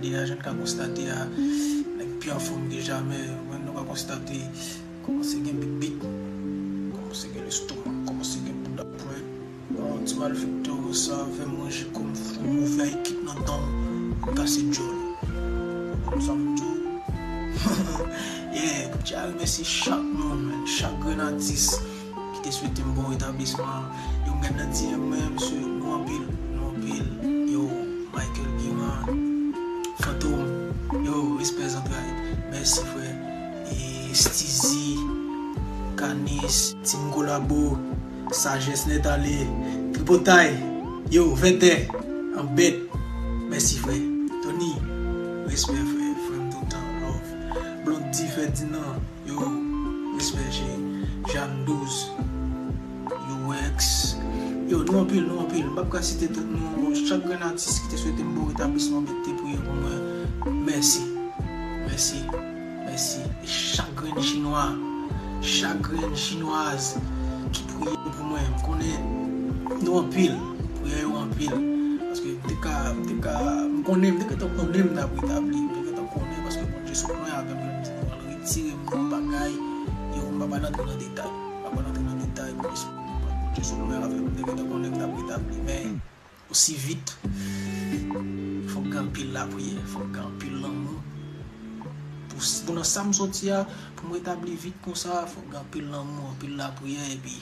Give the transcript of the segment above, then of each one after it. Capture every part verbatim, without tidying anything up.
Deja, jan n ka konstate a, nèg pi anfòm ke jamè. Mwen, nou ka konstate, kòmanse gen bit bit, kòmanse gen lestomak, kòmanse gen bouda pwen. Yon ti malfektè konsa fè manje kòm yon move ekip nan tan, m kase djòl. Konn sa m di w. Yeah, pou ti a remèsye chak moun, man, chak grenn atis ki te swete m bon retablisman. Yo, m gad nan D M mwen, mesye, nou anpil, nou anpil. Yo, Michael Guimard, Fantom, yo, respè zantray. Mèsi, frè. E Steezy, Canis, Team Kolabo, Sajès Nèt Ale, Tripotay, yo, Vètè, Anbèt. Mèsi, frè. Tony, respè, frè. Frè m toutan, love. Blondy, Ferdinand, yo, respè, cheri. Jeanne Douze, U X. Yo, nou anpil, nou anpil. M p ap ka site tout non. Bon, chak grenn atis ki te swete m bon retablisman, mete priye pou mwen. Mèsi. Mèsi. Mèsi. E chak grenn chinwa, chak grenn chinwaz ki priye pou mwen. M konnen nou anpil. Priyè yo anpil. Paske m te ka, m te ka, m konnen, m te gentan konnen m t ap retabli. M te gentan konnen paske Bondye sot lwen avè m, li di nou al retire m nan bagay yo, m pa pral antre nan detay. M pa pral antre nan detay pou Bondye sot lwen avè m. M te gentan konnen m t ap retabli. Men, osi vit, fòk gen anpil lapriyè, fòk gen anpil lanmou. Pou, pou nan sa m soti a, pou m retabli vit konsa, fòk gen anpil lanmou, anpil lapriyè, epi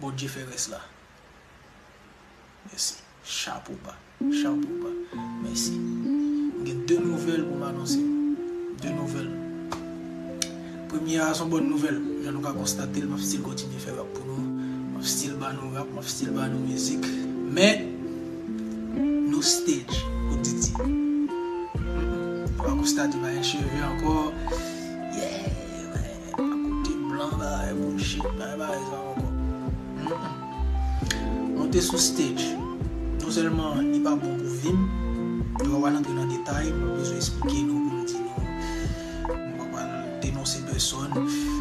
Bondye fè rès la. Mèsi. Chapo ba. Chapo ba. Mèsi. M gen de nouvèl pou m anonse. De nouvèl. Premye a, se yon bòn nouvèl. Jan nou ka konstate l, m ap still kontinye fè rap pou nou. M ap still ba nou rap, m ap still ba nou mizik. Men, nou stage pou Didi. Nou ka konstate pa gen cheve ankò. Yeah, man. Akote blan, bagay bullshit, bagay, bagay sa ankò. Monte sou stage. Non sèlman li pa bon pou vi m, nou pa pral antre nan detay, m pa bezwen eksplike nou pou m di nou, m pa pral denonse pèsòn,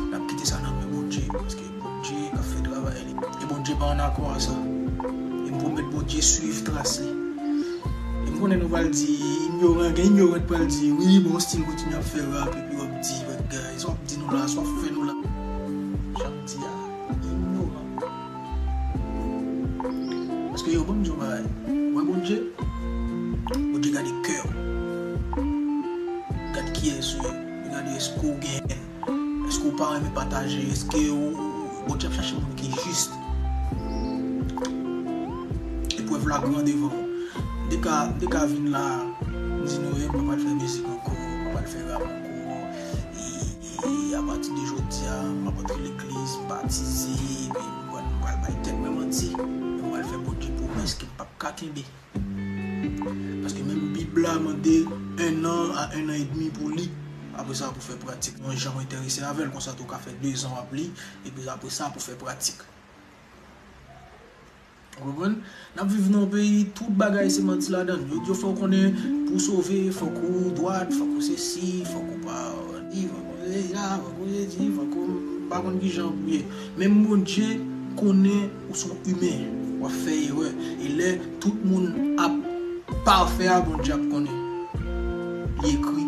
n ap kite sa nan men Bondye, paske Bondye k ap fè travay li. E Bondye pa an akò a sa. E m pwomèt Bondye swiv tras li. E m konnen nou pral di, inyoran, gen inyoran k pral di, wi, bon, still kontinye ap fè rap, epi w ap di, bagay, sa w ap di nou la, sa w ap fè nou la. Jan m di a, inyoran. Paske yo, ban m di yon bagay. Wè Bondye, Bondye gade kè w. Gade kiyès ou ye. Li gade èske w gen hèn. Èske w pa renmen pataje? Èske w, Bondye ap chache moun ki jis? Eprèv la gran devan w. M te ka, m te ka vin la, m di nou, e, m pa pral fè mizik ankò, m pa pral fè rap ankò. E, e, apati de jodi a, m ap antre legliz, m batize, epi m pral, m pral bay tèt mwen manti. M pral fè Bondye pwomès ke m p ap ka kenbe. Paske menm Bib la mande un an a un an edmi pou li. Apre sa, pou fè pratik. Yon jan w enterese avè l, konsa tou w ka fè dezan w ap li, epi apre sa, pou fè pratik. Ou konprann? N ap viv nan yon peyi, tout bagay se manti ladan l. Yo di w fò w konnen pou w sove, fòk ou dwat, fòk ou sesi, fòk ou pa li, fòk ou se sa, fòk ou se di, fòk ou m pa konn ki jan pou ye. Menm Bondye konnen ou se yon imen, w ap fè erè. E lè tout moun ap pafè a, Bondye ap konnen. Li ekri.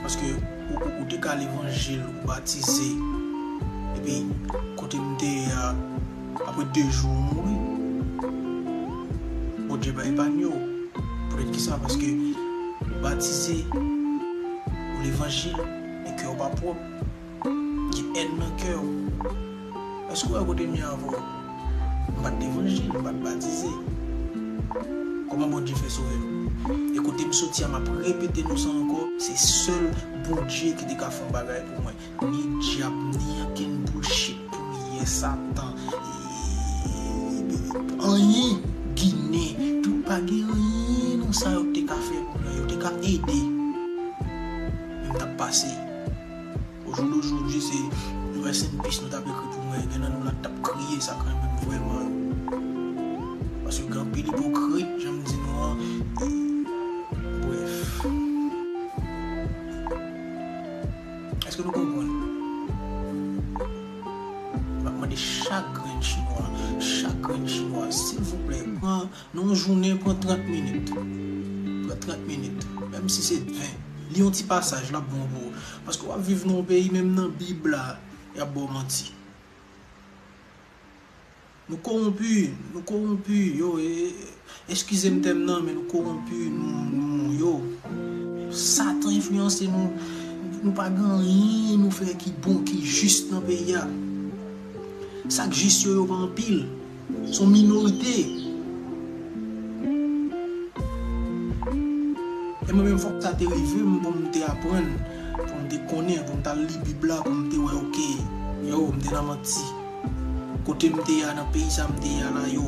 Paske ou, ou, ou te ka levanjil, ou batize. Epi, kote m te ye a, apre de jou, ou mouri. Bondye pa epanye w. Poutèt ki sa? Paske ou batize, ou levanjil, men kè w pa pwòp. Gen èn nan kè w. Èske w wè kote m ye avè w? M pa t levanjil, m pa t batize. Kòman Bondye fè sove m? E kote m soti a, m ap repete nou sa ankò, se sèl Bondye ki te ka fè yon bagay pou mwen. Ni dyab, ni ankenn bullshit, priyè, Satan, e, anyen, Ginen, tout pa gen anyen nan sa yo te ka fè pou mwen, yo te ka ede. Men m t ap pase. Au jour d'aujourd'hui, se rest in peace nou t ap ekri pou mwen. Gen nan nou la t ap kriye, sa k renmen m vrèman yo. Paske gen anpil ipokrit, jan m di nou an. Brèf. Èske nou konprann? M ap mande chak grenn chinwa, chak grenn chinwa, silvouplè, pran, nan yon jounen, pran trant minit. Pran trant minit. Menm si se ven, li yon ti pasaj, l ap bon pou ou. Paske w ap viv nan yon peyi, menm nan Bib la, y ap ba w manti. Nou kowonpi, nou kowonpi, yo, e, eskize m tèm nan, men nou kowonpi, nou, nou, yo. Satan enfliyanse nou, nou pa gen anyen nou fè ki bon, ki jis nan peyi a. Sa k jis yo, yo pa anpil. Se yon minorite. E mwen menm, fòk sa te rive m pou m te aprann, pou m te konnen, pou m t al li Bib la, pou m te wè, oke, yo, m te nan manti. Kote m te ye a, nan peyi sa m te ye a la, yo.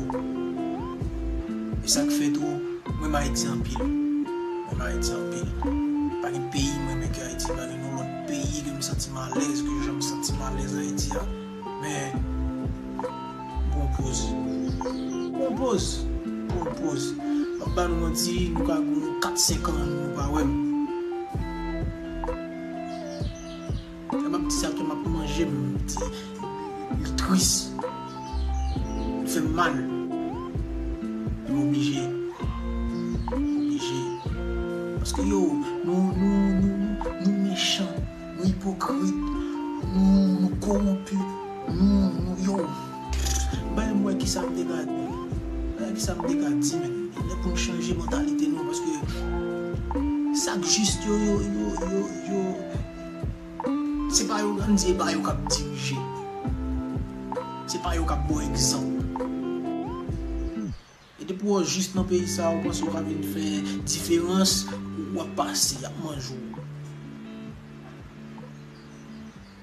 E sa k fè tou, mwen renmen Ayiti anpil. Mwen renmen Ayiti anpil. Pa gen peyi mwen renmen ke Ayiti, pa gen yon lòt peyi ke m santi m alèz, ke jan m santi m alèz Ayiti a. Men, bon poz. Bon poz. Bon poz. M ap ba nou manti, nou ka gen kat, senk an, nou pa wè m. Lè m ap di sa, ke m ap manje, m di, li tris. Li fè m mal. Men oblije. Oblije. Paske yo, nou, nou, nou, nou, nou mechan. Nou ipokrit, nou, nou kowonpi, nou, nou, yo. Bay m wè kisa m te ka di. Bay kisa m te ka di, men. Lè pou n chanje mantalite nou, paske sa k jis yo, yo, yo, yo, yo, se pa yo, ann di, e pa yo k ap dirije. Se pa yo k ap ba w egzanp. E depi w jis nan peyi sa, ou panse w ka vin fè diferans, w ap pase, y ap manje w.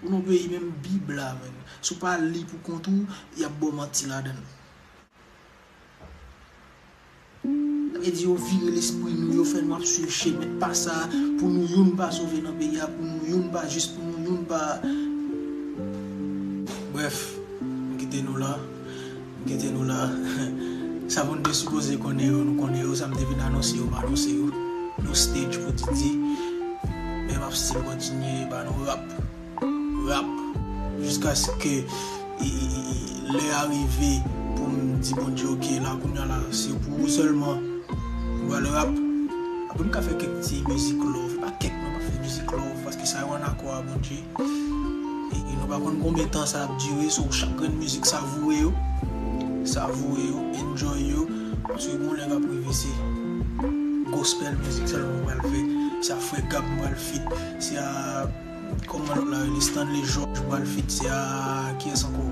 Ou nan peyi menm Bib la, menm. Si w pa li pou kont ou, y ap ba w manti ladan l. Sa vle di yo vire lespri nou, yo fè nou ap swiv chemen pa sa, pou nou youn pa sove nan peyi a, pou nou youn pa jis, pou nou youn pa. Brèf, m kite nou la. Kite nou la. Sa pou n te sipoze konnen yo, nou konnen yo. Sa m te vin anonse yo, m anonse yo. No stage pou Didi. Men m ap still kontinye ba nou rap. Rap. Jiskaske e, e, e, e, lè a rive pou m di Bondye, oke, la, kounye a la, se pou ou sèlman. M pral rap. Apre m ka fè kèk ti mizik love. Pa kèk non, m ap fè mizik love, paske sa yo ann akò a Bondye. E, e nou pa konn konbyen tan sa ap dire, so chak grenn mizik savoure yo. Savoure yo, enjoy yo. Paske gon lè k ap rive se gospel mizik sèlman m pral fè. Se a Frè Gab m pral feat. Se a, kòman lòt la rele, Stanley George m pral feat. Se a kiyès ankò?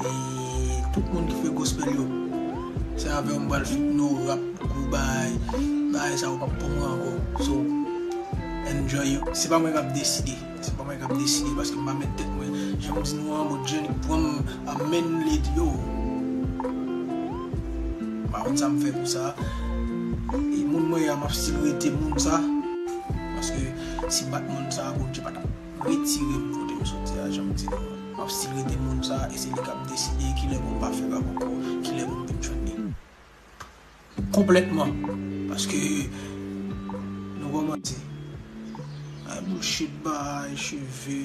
E tout moun ki fè gospel yo. Se avè yo m pral feat, no rap, gwo bagay. Bagay sa yo p ap pou mwen ankò. So, enjoy yo. Se pa mwen k ap deside. Se pa mwen k ap deside paske m pa mèt tèt mwen. Jan m di nou an, Bondye li pran m a men li di yo. M pa konn sa m fè pou sa. E moun mwen ye a, m ap still rete moun sa. Paske si m pa t moun sa, Bondye pa t ap retire m kote m soti a, jan m di nou an. M ap still rete moun sa, e se li k ap deside kilè pou m pa fè rap ankò, kilè pou m vin jwenn li. Konplètman. Paske nou kòmanse. Ay, bullshit, bay cheve,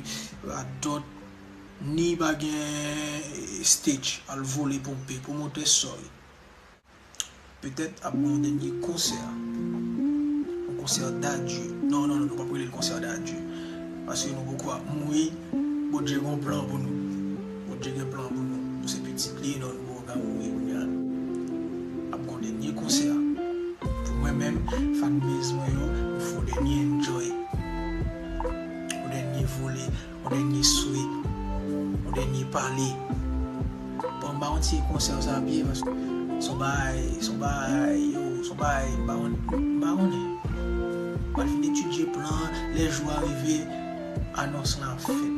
radòt, ni pa gen stage, al vole ponpe, pwomotè, sorry. Petèt ap gen yon dènye konsè. Yon konsè d'adieu. Non, non, non, nou p ap rele l konsè d'adieu. Paske nou poko ap mouri. Bondye gen yon plan pou nou. Bondye gen plan pou nou. Nou se pitit li, non, nou poko ka mouri kounye a. Ap gen yon dènye konsè. Pou mwen menm, fan base mwen yo, nou fè yon dènye enjoy. Yon dènye vole. Yon dènye swe, yon dènye pale. Bon, m pa konn si konsè sa ap ye, paske se yon bagay, se yon bagay, yo, se yon bagay, m pa konn, m pa konnen. M pral fin etidye plan an, lè jou a rive, anons lan ap fèt.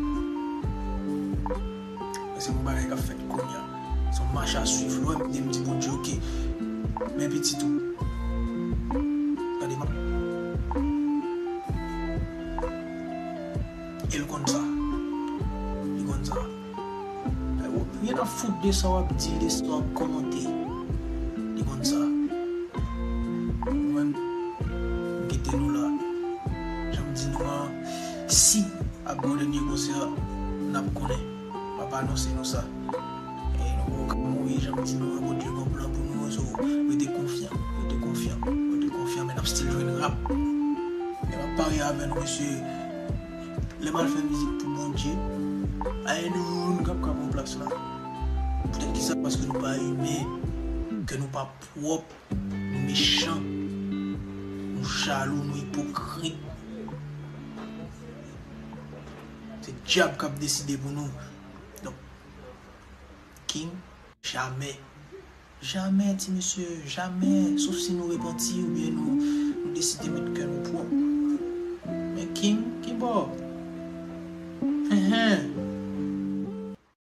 Men se yon bagay k ap fèt kounye a. Se yon mach a swiv, lè w wè m di, m di Bondye, oke, men pitit ou. Gade, m ap E l konn sa. Li konn sa. Ryen ap fout de sa w ap di, de sa w ap kòmante. Li konn sa. Mwen, m kite nou la. Jan m di nou an, si ap gen yon dènye konsè, n ap konnen. M ap anonse nou sa. E nou poko ka mouri, jan m di nou an, Bondye gen yon plan pou nou, so, rete konfyan, rete konfyan, rete konfyan, men n ap still jwenn rap. M ap parye avè nou, mesye. Lè m al fè mizik pou Bondye, pa gen youn k ap ka pran plas la. Poutèt ki sa? Paske nou pa imen, kè nou pa pwòp, nou mechan, nou jalou, nou ipokrit. Se dyab k ap deside pou nou. Donk, King, jamè. Jamè, ti mesye, jamè. Sof si nou repanti oubyen nou, nou deside met kè nou pwòp. Men King, ki bò?